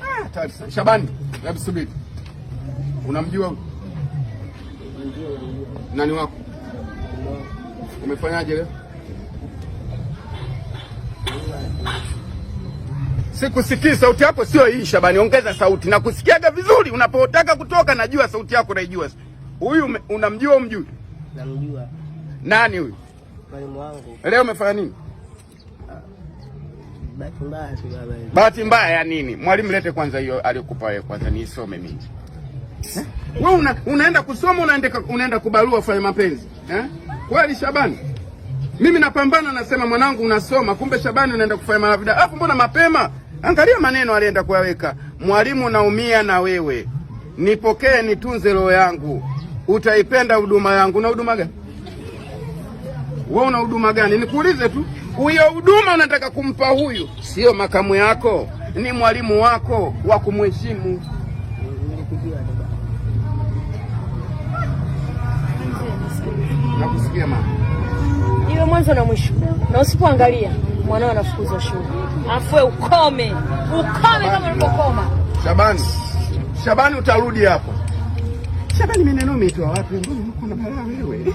Ah, hatari sana. Shabani, hebu subiri. Unamjua huyu? Nani wako? Umefanyaje leo? Sikusikii sauti yako, sio hii Shabani, ongeza sauti. Nakusikiaga vizuri unapotaka kutoka, najua sauti yako naijua. Huyu unamjua umjui? Namjua. Nani huyu? Mwalimu wangu. Leo umefanya nini? Bahati mbaya tu baba. Bahati mbaya ya nini? Mwalimu, lete kwanza hiyo aliyokupa wewe kwanza niisome mimi. Eh? Wewe unaenda kusoma unaenda kubarua ufanye mapenzi. Eh? Kweli Shabani? Mimi napambana nasema mwanangu unasoma, kumbe Shabani unaenda kufanya malavida. Alafu mbona mapema? Angalia maneno alienda kuyaweka. Mwalimu, naumia na wewe. Nipokee nitunze roho yangu. Utaipenda huduma yangu. Na huduma gani? Wewe una huduma gani? Nikuulize tu. Huyo huduma unataka kumpa huyu, sio makamu yako, ni mwalimu wako wa kumheshimu. Nilikupigia tu baba. Nakusikia mama. Iwe mwanzo na mwisho, na usipoangalia mwanao anafukuzwa shule. Alafu wewe ukome, ukome kama ulipokoma. Shabani, Shabani utarudi hapo. Shabani, maneno umeitoa wapi? Mbona uko na balaa wewe?